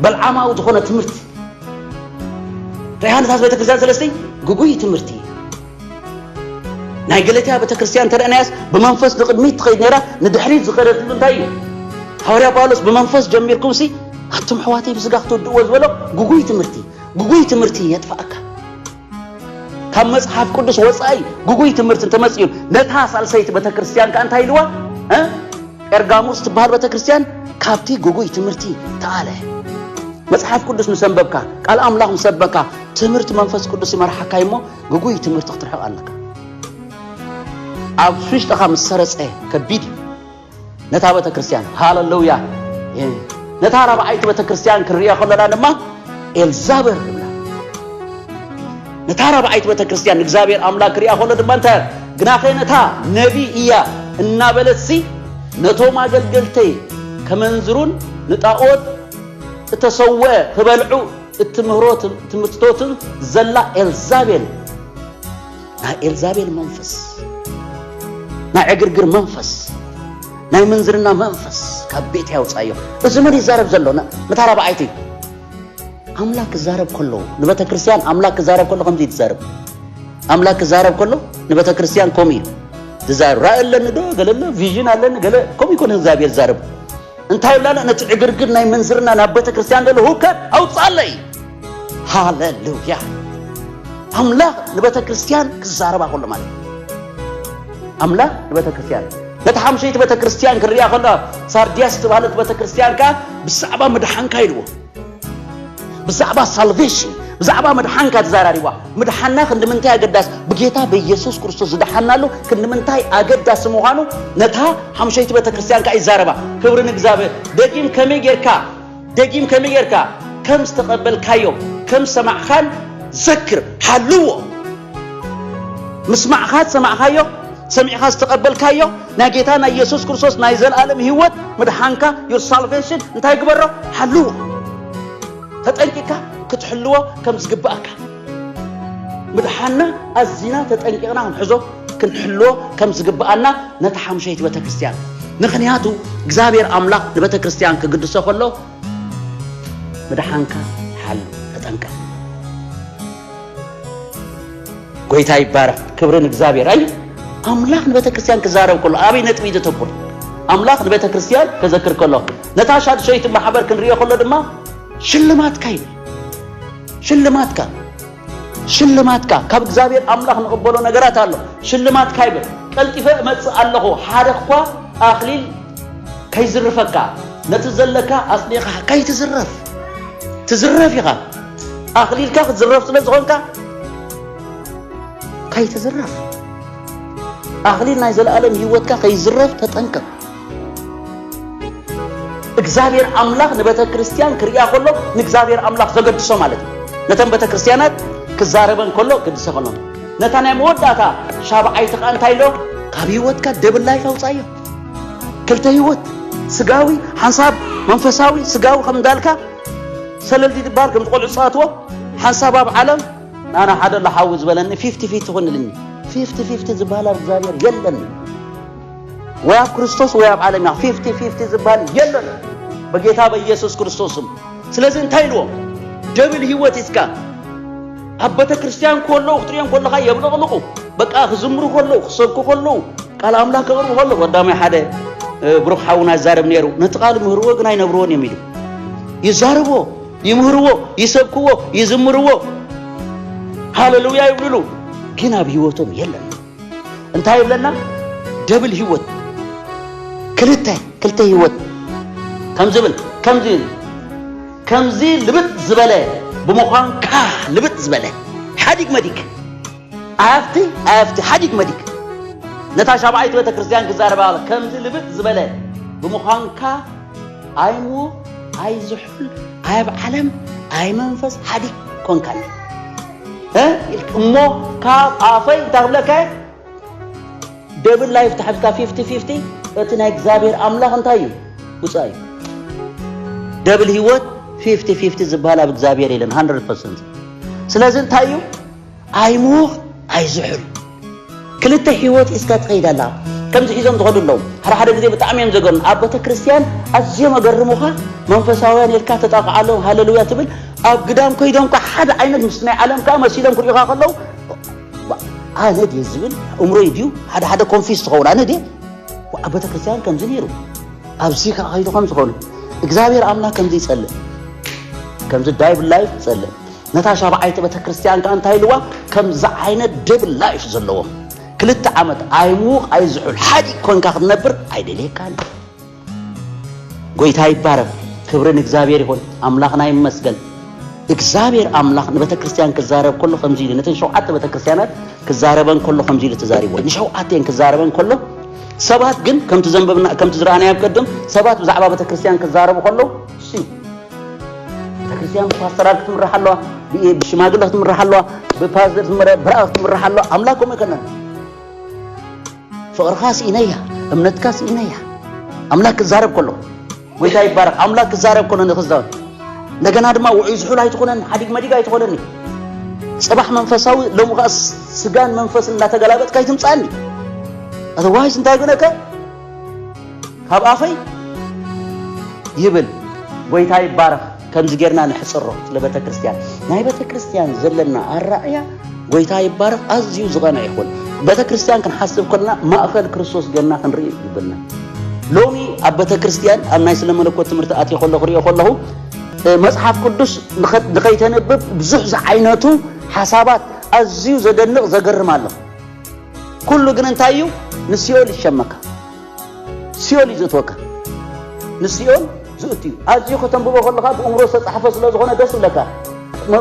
በልዓማዊ ዝኾነ ትምህርቲ። ርኢኻ ነታ ቤተ ክርስቲያን ሰለስተይ ግጉይ ትምህርቲ። ናይ ገለትያ ቤተ ክርስቲያን ተረእናያስ ብመንፈስ ንቕድሚት ትኸይድ ነይራ፣ ንድሕሪት ዝኸደትሉ እንታይ እዩ? ሃዋርያ ጳውሎስ ብመንፈስ ጀሚርኩምሲ ኣቱም ኣሕዋተይ ብስጋ ክትወድእዎ ዝበሎ ግጉይ ትምህርቲ። ግጉይ ትምህርቲ የጥፍኣካ። ካብ መጽሓፍ ቅዱስ ወጻኢ ግጉይ ትምህርቲ እንተመጽኡ ነታ ሳልሰይቲ ቤተ ክርስቲያን ከኣ እንታይ ኢልዋ? እ? ጴርጋሞስ ትበሃል ቤተ ክርስቲያን ካብቲ ግጉይ ትምህርቲ ተኣለ። መጽሓፍ ቅዱስ ምስ ኣንበብካ፣ ቃል ኣምላኽ ምስ ኣንበብካ፣ ትምህርቲ መንፈስ ቅዱስ ይመርሓካ እሞ ግጉይ ትምህርቲ ክትርሕቕ ኣለካ። ኣብ ውሽጥኻ ምስ ሰረጸ ከቢድ እዩ። ነታ ቤተ ክርስቲያን፣ ሃለሉያ። ነታ ራብዓይቲ ቤተ ክርስቲያን ክንሪኣ ከለና ድማ ኤልዛቤል ንብላ። ነታ ራብዓይቲ ቤተ ክርስቲያን እግዚኣብሔር ኣምላክ ክሪኣ ከሎ ድማ እንታይ ግናኸ ነታ ነቢ እያ እናበለትሲ ነቶም ኣገልገልተይ ከመንዝሩን ንጣኦት እተሰውአ ክበልዑ እትምህሮ ትምህርትቶትን ዘላ ኤልዛቤል፣ ናይ ኤልዛቤል መንፈስ፣ ናይ ዕግርግር መንፈስ፣ ናይ ምንዝርና መንፈስ ካብ ቤት ያውፃዮ። እዚ መን ይዛረብ ዘሎ? ነታ ራብዓይቲ ኣምላክ ክዛረብ ከሎ ንቤተ ክርስቲያን ኣምላክ ክዛረብ ከሎ ከምዚ ትዛረብ። ኣምላክ ክዛረብ ከሎ ንቤተ ክርስቲያን ከምኡ እዩ ዝዛረብ። ራእይ ኣለኒ ዶ ገለ ኣሎ፣ ቪዥን ኣለኒ ገለ፣ ከምኡ ይኮነ እግዚኣብሔር ዝዛረብ። እንታይ ይብላና? ነቲ ዕግርግር ናይ ምንዝርና ናብ ቤተ ክርስቲያን ዘሎ ህውከት ኣውፅኣለይ። ሃሌሉያ። ኣምላኽ ንቤተ ክርስቲያን ክዛረባ ከሎ ማለት እዩ። ኣምላኽ ንቤተ ክርስቲያን፣ ነቲ ሓምሸይቲ ቤተ ክርስቲያን ክርያ ከሎ፣ ሳርድያስ ዝተባህለት ቤተ ክርስቲያን ከኣ ብዛዕባ ምድሓንካ ኢልዎ። ብዛዕባ ሳልቬሽን፣ ብዛዕባ ምድሓንካ ተዛራሪባ። ምድሓና ክንዲ ምንታይ ኣገዳስ፣ ብጌታ በኢየሱስ ክርስቶስ ዝደሓናሉ ክንዲ ምንታይ ኣገዳሲ ምዃኑ ነታ ሓምሸይቲ ቤተ ክርስቲያን ከኣ ይዛረባ። ክብሪ ንእግዚኣብሔር። ደጊም ከመይ ጌርካ፣ ደጊም ከመይ ጌርካ ከም ዝተቐበልካዮ፣ ከም ሰማዕኻን ዘክር፣ ሓልዎ። ምስማዕኻ ዝሰማዕካዮ፣ ሰሚዕኻ ዝተቐበልካዮ ናይ ጌታ ናይ ኢየሱስ ክርስቶስ ናይ ዘለኣለም ህይወት ምድሓንካ፣ your salvation፣ እንታይ ግበሮ? ሓልዎ። ተጠንቂቕካ ክትሕልዎ ከም ዝግብኣካ። ምድሓና ኣዚና ተጠንቂቕና ክንሕዞ፣ ክንሕልዎ ከም ዝግብኣና ነታ ሓምሸይቲ ቤተ ክርስቲያን፣ ምኽንያቱ እግዚኣብሔር ኣምላኽ ንቤተ ክርስቲያን ክግድሶ ከሎ ምድሓንካ ሓሉ ተጠንቀቕ። ጎይታ ይባረኽ። ክብሪ ንእግዚኣብሔር። ኣይ ኣምላኽ ንቤተ ክርስቲያን ክዛረብ ከሎ ኣበይ ነጥቢ እዩ ዘተኩር? ኣምላኽ ንቤተ ክርስቲያን ከዘክር ከሎ ነታ ሻድሸይቲ ማሕበር ክንሪኦ ከሎ ድማ ሽልማትካ ይብል። ሽልማትካ ሽልማትካ ካብ እግዚኣብሔር ኣምላኽ ንቕበሎ ነገራት ኣሎ። ሽልማትካ ይብል። ቀልጢፈ እመጽእ ኣለኹ፣ ሓደ እኳ ኣኽሊል ከይዝርፈካ፣ ነቲ ዘለካ ኣጽኒዕካ ከይትዝረፍ። ትዝረፍ ኢኻ። ኣኽሊልካ ክትዝረፍ ስለ ዝኾንካ ከይትዝረፍ። ኣኽሊል ናይ ዘለኣለም ህይወትካ ከይዝረፍ ተጠንቀቕ። እግዚኣብሔር ኣምላኽ ንቤተ ክርስቲያን ክርእያ ከሎ ንእግዚኣብሔር ኣምላኽ ዘገድሶ ማለት እዩ። ነተን ቤተ ክርስቲያናት ክዛረበን ከሎ ክግድሰ ከሎ ነታ ናይ መወዳእታ ሻብዓይቲ ኸዓ እንታይ ኢሎ? ካብ ህይወትካ ደብል ላይፍ ኣውፃዮ። ክልተ ህይወት፣ ስጋዊ ሓንሳብ መንፈሳዊ። ስጋዊ ከም እንዳልካ ሰለልቲ ትበሃል ከም ዝቆልዑ ዝፃወትዎ ሓንሳብ ኣብ ዓለም ናና ሓደ ኣሎ ሓዊ ዝበለኒ ፊፍቲ ፊፍቲ ኩንልኒ። ፊፍቲ ፊፍቲ ዝበሃል ኣብ እግዚኣብሔር የለን። ወይ ኣብ ክርስቶስ ወይ ኣብ ዓለም ኢኻ። ፊፍቲ ፊፍቲ ዝበሃል የለን በጌታ በኢየሱስ ክርስቶስም። ስለዚ እንታይ ኢልዎም? ደብል ህይወት ኢስካ ኣብ ቤተ ክርስቲያን ከለዉ ክትሪኦም ከለኻ የብለቕልቑ። በቃ ክዝምሩ ከለዉ ክሰብኩ ከለዉ ቃል ኣምላኽ ከቕርቡ ከለዉ ቀዳማይ ሓደ እ፣ ብሩኽ ሓውና ይዛረብ ነይሩ። ነቲ ቃል ምህርዎ ግን ኣይነብርዎን እዮም ኢሉ። ይዛርብዎ፣ ይምህርዎ፣ ይሰብክዎ፣ ይዝምርዎ፣ ሃሌሉያ ይብልሉ፣ ግን ኣብ ህይወቶም የለን። እንታይ ይብለና? ደብል ህይወት፣ ክልተ ክልተ ህይወት ከም ዝብል ከምዚ ከምዚ ልብጥ ዝበለ ብምዃንካ ልብጥ ዝበለ ሓዲግ መዲግ ኣያፍቲ ኣያፍቲ ሓዲግ መዲግ ነታ ሻብዓይቲ ቤተ ክርስቲያን ክዛረባ ከምዚ ልብጥ ዝበለ ብምዃንካ ኣይምዉቕ ኣይዝሑል ኣይ ኣብ ዓለም ኣይ መንፈስ ሓዲግ ኮንካኒ እ? ኢልክ እሞ ካብ ኣፈይ እንታይ ክብለካ እየ? ደብል ላይፍ ተሓዝካ ፊፍቲ ፊፍቲ እቲ ናይ እግዚኣብሔር ኣምላኽ እንታይ እዩ? ውፃእ እዩ። ደብል ህይወት ፊፍቲ ፊፍቲ ዝበሃል ኣብ እግዚኣብሔር የለን። ሃንድረድ ፐርሰንት። ስለዚ እንታይ እዩ? ኣይምዉቕ ኣይዝሑል ክልተ ህይወት ሒዝካ ትኸይድ ኣላ። ከምዚ ሒዞም ዝኸዱ ኣለዉ። ሓደ ሓደ ግዜ ብጣዕሚ እዮም ዘገርሙ። ኣብ ቤተ ክርስቲያን ኣዝዮም ኣገርሙኻ። መንፈሳውያን ኢልካ ተጣቕዓሎም ሃለሉያ ትብል። ኣብ ግዳም ከይዶም ከ ሓደ ዓይነት ምስ ናይ ዓለም ከኣ መሲሎም ክርእዩኻ ከለዉ ኣነ ድየ ዝብል እምሮይ ድዩ ሓደ ሓደ ኮንፊዝ ትኸውን ኣነ ድየ ኣብ ቤተ ክርስቲያን ከምዚ ነይሩ ኣብዚ ከኣ ከይዱ ከም ዝኾኑ እግዚኣብሔር ኣምላኽ ከምዚ ይጸልእ ከምዚ ዳይብል ላይፍ ይጸልእ ነታ ሻብዓይቲ ቤተ ክርስቲያን ከኣ እንታይ ኢልዋ ከምዚ ዓይነት ደብል ላይፍ ዘለዎም ክልተ ዓመት ኣይሙቕ ኣይዝሑል ሓዲግ ኮንካ ክትነብር ኣይደልየካን ጎይታ ይባረክ፣ ክብሪ ንእግዚኣብሔር ይኹን፣ ኣምላኽና ይመስገን። እግዚኣብሔር ኣምላኽ ንቤተ ክርስቲያን ክዛረብ ከሎ ከምዚ ኢሉ ነተን ሸውዓተ ቤተ ክርስቲያናት ክዛረበን ከሎ ከምዚ ኢሉ ተዛሪብዎ። ንሸውዓተን ክዛረበን ከሎ ሰባት ግን ከምቲ ዘንበብና ከምቲ ዝረኣናዮ ኣብ ቅድም ሰባት ብዛዕባ ቤተ ክርስቲያን ክዛረቡ ከለዉ ሲ ቤተ ክርስቲያን ብፓስተራት ክትምራሕ ኣለዋ፣ ብሽማግለ ክትምራሕ ኣለዋ፣ ብፓስተር ብራእኽ ክትምራሕ ኣለዋ። ኣምላኽ ከምኡ ኣይኮነን። ፍቕርኻ ስኢነያ፣ እምነትካ ስኢነያ። ኣምላክ ክዛረብ ከሎ፣ ጎይታ ይባረክ፣ ኣምላክ ክዛረብ ከሎ ንኽዛወር እንደገና ድማ ውዑይ ዝሑል ኣይትኾነኒ፣ ሓዲግ መዲግ ኣይትኾነኒ። ጽባሕ መንፈሳዊ፣ ሎሚ ኸኣ ስጋን መንፈስን እናተገላበጥካ ኣይትምጻኒ። ኣተዋይስ እንታይ ግነከ? ካብ ኣፈይ ይብል ጎይታ ይባረኽ። ከምዚ ጌርና ንሕጽሮ ስለ ቤተ ክርስቲያን ናይ ቤተ ክርስቲያን ዘለና ኣራእያ ጎይታ ይባረኽ ኣዝዩ ዝቐነ ይኹን። ቤተ ክርስቲያን ክንሓስብ ከለና ማእኸል ክርስቶስ ጌርና ክንርኢ ይብልና። ሎሚ ኣብ ቤተ ክርስቲያን ኣብ ናይ ስለ መለኮት ትምህርቲ ኣትየ ከሎ ክሪኦ ከለኹ መጽሓፍ ቅዱስ ንኸይተንብብ ብዙሕ ዝዓይነቱ ሓሳባት ኣዝዩ ዘደንቕ ዘገርም ኣሎ። ኩሉ ግን እንታይ እዩ ንሲኦል ይሸመካ። ሲኦል እዩ ዘእትወካ። ንሲኦል ዝእቱ እዩ። ኣዝዩ ከተንብቦ ከለኻ ብእምሮ ዝተጻሕፈ ስለ ዝኾነ ደስ ይብለካ።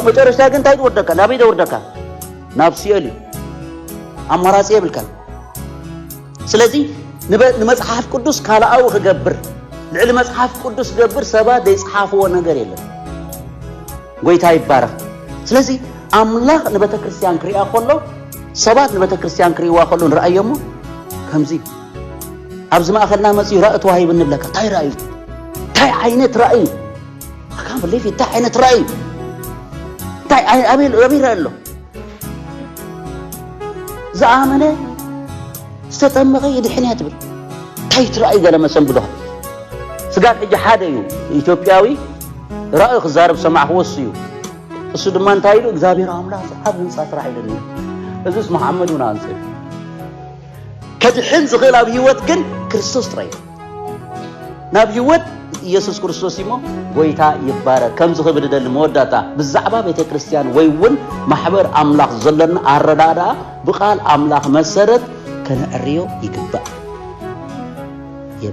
መጨረሽታ ግን እንታይ ዝወርደካ? ናበይ ዘውርደካ? ናብ ሲኦል እዩ። ኣማራጺ የብልካን። ስለዚ ንመጽሓፍ ቅዱስ ካልኣዊ ክገብር ልዕሊ መጽሓፍ ቅዱስ ክገብር ሰባት ዘይጽሓፍዎ ነገር የለን። ጎይታ ይባረኽ። ስለዚ ኣምላኽ ንቤተ ክርስቲያን ክሪኣ ከሎ ሰባት ንቤተ ክርስቲያን ክሪእዋ ከሎ ንርኣዮ እሞ ከምዚ ኣብዚ ማእኸልና መፅዩ ራእ ተዋሂቡ ንብለካ እንታይ ራእዩ እንታይ ዓይነት ራእዩ ኣካም ብሌፊ እንታይ ዓይነት ራእዩ እንታይ ኣበይ ራእዩ ኣሎ ዝኣመነ ዝተጠመቐ ይድሕን እያ ትብል እንታይ ትረኣዩ? ገለ መሰንብዶ። ስጋብ ሕጂ ሓደ እዩ ኢትዮጵያዊ ራእዩ ክዛረብ ሰማዕክዎ፣ እሱ እዩ። እሱ ድማ እንታይ ኢሉ? እግዚኣብሔር ኣምላኽ ዓብ ህንፃ ስራሕ ኢሉኒ። እዚስ መሓመድ እውን ኣንፅዩ። ከድሕን ዝኽእል ኣብ ህይወት ግን ክርስቶስ ጥራይ እዩ። ናብ ህይወት ኢየሱስ ክርስቶስ እሞ ጎይታ ይባረክ። ከምዚ ክብል እደሊ መወዳእታ፣ ብዛዕባ ቤተ ክርስቲያን ወይ እውን ማሕበር ኣምላኽ ዘለና ኣረዳድኣ ብቓል ኣምላኽ መሰረት ከነዕርዮ ይግባእ።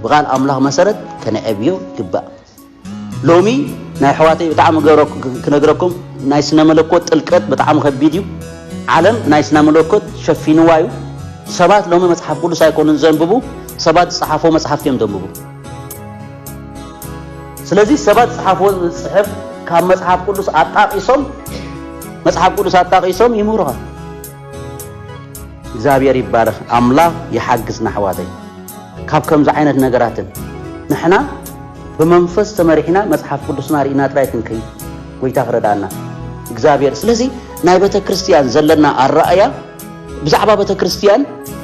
ብቓል ኣምላኽ መሰረት ከነዕብዮ ይግባእ። ሎሚ ናይ ኣሕዋተይ ብጣዕሚ ገረኩ-፣ ክነግረኩም፣ ናይ ስነ መለኮት ጥልቀት ብጣዕሚ ከቢድ እዩ። ዓለም ናይ ስነ መለኮት ሸፊንዋ እዩ። ሰባት ሎሚ መጽሓፍ ቅዱስ ኣይኮኑን ዘንብቡ፣ ሰባት ዝጸሓፎ መጽሓፍቲ እዮም ዘንብቡ። ስለዚ ሰባት ዝጸሓፎ ጽሕፍ ካብ መጽሓፍ ቅዱስ ኣጣቒሶም፣ መጽሓፍ ቅዱስ ኣጣቒሶም ይምህሩኻ። እግዚኣብሔር ይባረኽ። ኣምላኽ ይሓግዝና ኣሕዋተይ። ካብ ከምዚ ዓይነት ነገራትን ንሕና ብመንፈስ ተመሪሕና መጽሓፍ ቅዱስና ርኢና ጥራይ ክንከይድ ጎይታ ክረዳና እግዚኣብሔር። ስለዚ ናይ ቤተ ክርስቲያን ዘለና ኣረኣእያ ብዛዕባ ቤተ ክርስቲያን፣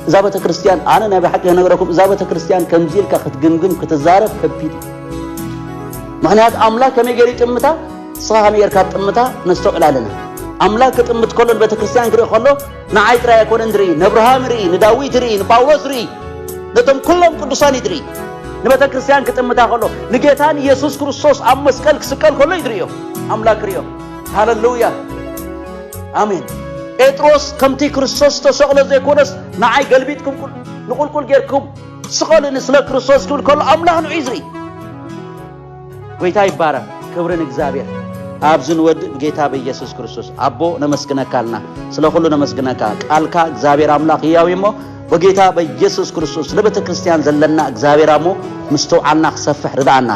እዛ ቤተ ክርስቲያን፣ ኣነ ናይ ብሓቂ ክነግረኩም፣ እዛ ቤተ ክርስቲያን ከምዚ ኢልካ ክትግምግም፣ ክትዛረብ ከቢድ እዩ። ምኽንያቱ ኣምላኽ ከመይ ገይሩ ይጥምታ፣ ንስኻ ከመይ ጌርካ ትጥምታ ነስተውዕል ኣለና። ኣምላኽ ክጥምት ከሎ ንቤተ ክርስቲያን ክርኢ ከሎ ንዓይ ጥራይ ኣይኮነን ዝርኢ፣ ንእብርሃም ይርኢ፣ ንዳዊት ይርኢ፣ ንጳውሎስ ይርኢ፣ ነቶም ኩሎም ቅዱሳን እዩ ዝርኢ። ንቤተ ክርስቲያን ክጥምታ ከሎ፣ ንጌታ ንኢየሱስ ክርስቶስ ኣብ መስቀል ክስቀል ከሎ እዩ ዝርእዮ። ኣምላኽ ክርእዮ። ሃሌሉያ። ኣሜን። ጴጥሮስ ከምቲ ክርስቶስ ዝተሰቕለ ዘይኮነስ፣ ንዓይ ገልቢጥኩም ቁል-፣ ንቁልቁል ጌርኩም ስቐሉኒ ስለ ክርስቶስ ክብል ከሎ፣ ኣምላኽ ንዑ እዩ ዝርኢ። ጎይታ ይባረክ። ክብሪ ንእግዚኣብሔር። ኣብዚ ንወድእ ብጌታ በኢየሱስ ክርስቶስ። ኣቦ ነመስግነካ ኣልና። ስለ ኩሉ ነመስግነካ። ቃልካ እግዚኣብሔር ኣምላኽ ህያው እዩ እሞ፣ በጌታ በኢየሱስ ክርስቶስ ስለ ቤተ ክርስቲያን ዘለና እግዚኣብሔር ኣሞ ምስትውዓልና ክሰፍሕ ርድኣና።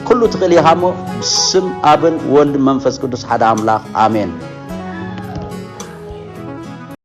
ኩሉ ትኽእል ኢኻ እሞ፣ ብስም ኣብን ወልድን መንፈስ ቅዱስ ሓደ ኣምላኽ። ኣሜን።